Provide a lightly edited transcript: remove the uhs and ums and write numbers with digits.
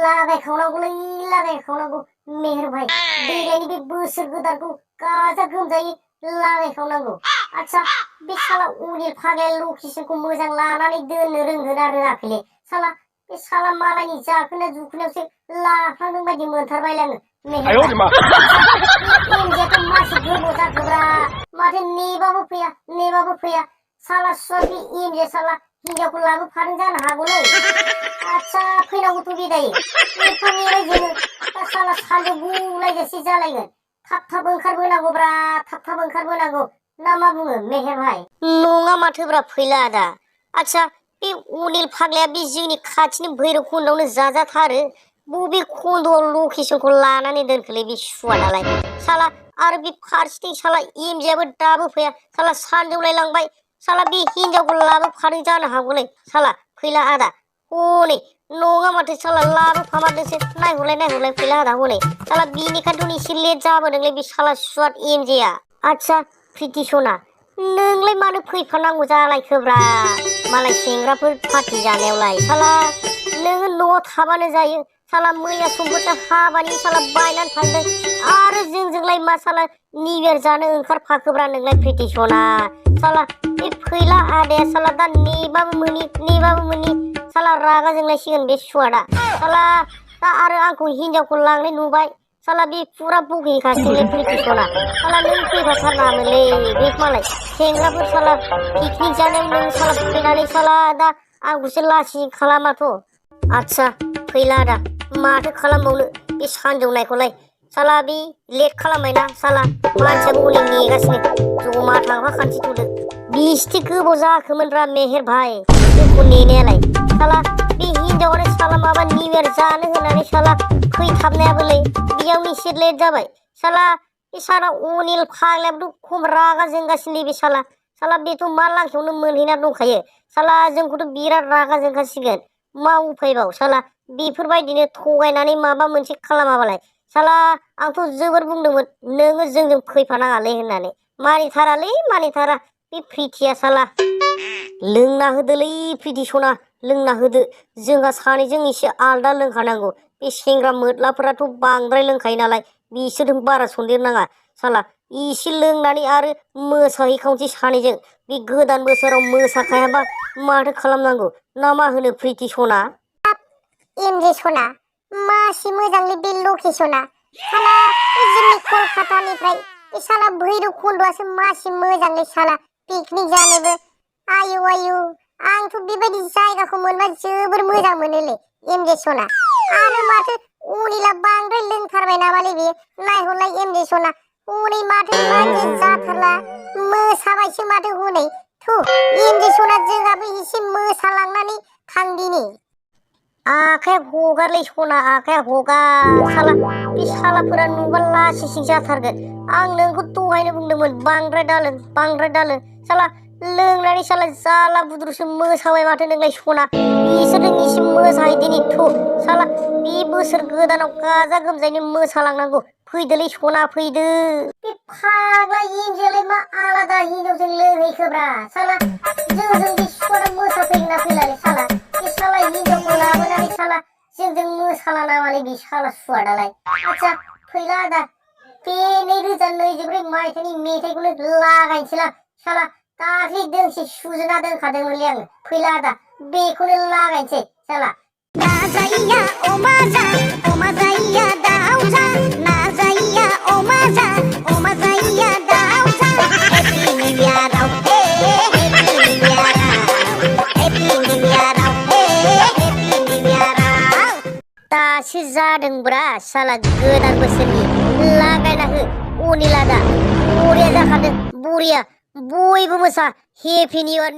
लागायखावनांगौलै लागायखावनांगौ मेहेर भाई देग्लायनि बे बोसोर गोदानखौ गाजा गोमजायै लागायखावनांगौ। आच्छा बे साला अनिल फाग्लाया लकेसनखौ मोजां लानानै दोननो रोंगोना रोङाखैलै साला बे साला मालायनि जाखोना जुखोनायावसो लाफ्लांदों बायदि मोनथारबायलै आङो मेहेर भाई एमजेआथ' मासे गोबाव जाखोब्रा माथो नेबाबो फैया साला सुवा बे एमजे साला हिनजावखौ लाबोफादों जानो हागौलै। आच्छा फैनांगौथ' बे दायो एफा नेबाय जोङो दा साला सानजौगुलायजासे जालायगोन थाब ओंखारबोनांगौब्रा थाब ओंखारबोनांगौ ना मा बुङो मेहेर भाई? नङा माथोब्रा फैला आदा। आच्छा बे अनिल फाग्लाया बे जोंनि खाथिनि भैरब खन्दआवनो जाजाथारो बबे खन्दआव लकेसनखौ लानानै दोनखोलै बे सुवादालाय साला आरो बे फारसेथिं साला एमजेआबो दाबो फैया साला सानजौलायलांबाय साला बे हिनजावखौ लाबोफादों जानो हागौलै साला फैला आदा हनै नङा माथो साला लाबोफामारदोंसो नायहरलाय फैला आदा हनै साला बिनिखायनोथ' एसे लेट जाबोदोंलै बे साला सुवाद एमजेआ। आच्छा प्रिति सना नोंलाय मानो फैफानांगौ जालायखोब्रा मालाय सेंग्राफोर पार्टि जानायावलाय साला नोङो न'आव थाबानो जायो साला मैया समफोरसो हाबानि साला बायनानै थांदों आरो जोंजोंलाय मा साला निउ इयार जानो ओंखारफाखोब्रा नोंलाय प्रिति सना साला बे फैला आदाया साला दा नेबाबो मोनि साला रागा जोंलायसिगोन बे सुवादा साला दा आरो आंखौ हिनजावखौ लांनाय नुबाय साला बे फुरा बुगिखासिगोनलै प्रिति सना साला नों फैफाथारनाङामोनलै बे मालाय सेंग्राफोर साला पिकनिक जानायाव नों साला फैनानै साला दा आंखौसो लासि खालामाथ'। आच्छा फैला आदा माथो खालामबावनो बे सानजौनायखौलाय साला बे लेट खालामबायना साला मानसियाबो हनै नेगासिनो जमा थांफाखानोसै थ'दो बिसिथि गोबाव जाखोमोनब्रा मेहेर भाई जोंखौ नेनायालाय साला बे हिनजावानो साला माबा निउ इयार जानो होननानै साला फैथाबनायाबोलै बेयावनो एसे लेट जाबाय साला बे साला अनिल फाग्लायाबोथ' खम रागा जोंगासिनो बे साला बेथ' मा लांखायावनो मोनहैना दंखायो साला जोंखौथ' बिराद रागा जोंखासिगोन मा उफायबाव साला बेफोरबायदिनो थगायनानै माबा मोनसे खालामाबालाय साला आंथ' जोबोर बुंदोंमोन नोङो जोंजों फैफानाङालै होननानै मानिथारा बे प्रितिया साला लोंना होदोलै प्रिति सना लोंना होदो जोंहा सानैजों एसे आलदा लोंखानांगौ बे सेंग्रा मोद्लाफोराथ' बांद्राय लोंखायो नालाय बिसोरजों बारा सन्देरनाङा साला एसे लोंनानै आरो मोसाहैखावनोसै सानैजों बे गोदान बोसोराव मोसाखायाबा माथो खालामनांगौ ना मा होनो प्रिति सना? एमजे सना मासि मोजांलै बे लकेसना साला जोंनि कलकातानिफ्राय बे साला भैरब खन्द'आसो मासि मोजांलै साला पिकनिक जानोबो आयु आंथ' बेबायदि जायगाखौ मोनबा जोबोर मोजां मोनोलै एमजे सना आरो माथो अनिला बांद्राय लोंथारबाय नामालै बेयो नायहरलाय एमजे सना हनै माथो जाथारला मोसाबायसो माथो हनै थु एमजे सना जोंहाबो एसे मोसालांनानै थांदिनि। आखाया हगारलै सना आखाया हगार साला बे सालाफोरा नुबा लासिंसिं जाथारगोन आं नोंखौ दहायनो बुंदोंमोन बांद्राय दालों साला लोंनानै साला जाला बुद्रुसो मोसाबाय माथो नोंलाय सना बिसोरजों एसे मोसाहैदिनि थु साला बे बोसोर गोदानाव गाजा गोमजायैनो मोसालांनांगौ फैदोलै सना फैदो। बे फाग्ला एमजेआलाय मा आलादा हिनजावजों लोंहैखोब्रा साला जोंजों बे सुवादा मोसाफैगोन ना फैलालै साला बे साला हिनजावखौ लाबोनानै साला जोंजों मोसाला नामालै बे साला सुवादालाय। आच्छा फैला आदा बे 2024 मायथाइनि मेथाइखौनो लागायनोसैलां साला दाख्लै दोंसे सुजुना दोनखादोंमोनलै आङो फैला आदा बेखौनो लागायनोसै साला। नाजाया अमा जाया दाउ जा नाजाया अमा जाया दाउ जा हेपि निउ इयाराव हेपि निउ इयाराव दासो जादोंब्रा साला गोदान बोसोरनि लागायना हो अनिल आदा बरिया जाखादों बरिया बयबो मोसा हेपि निउ इयारनि।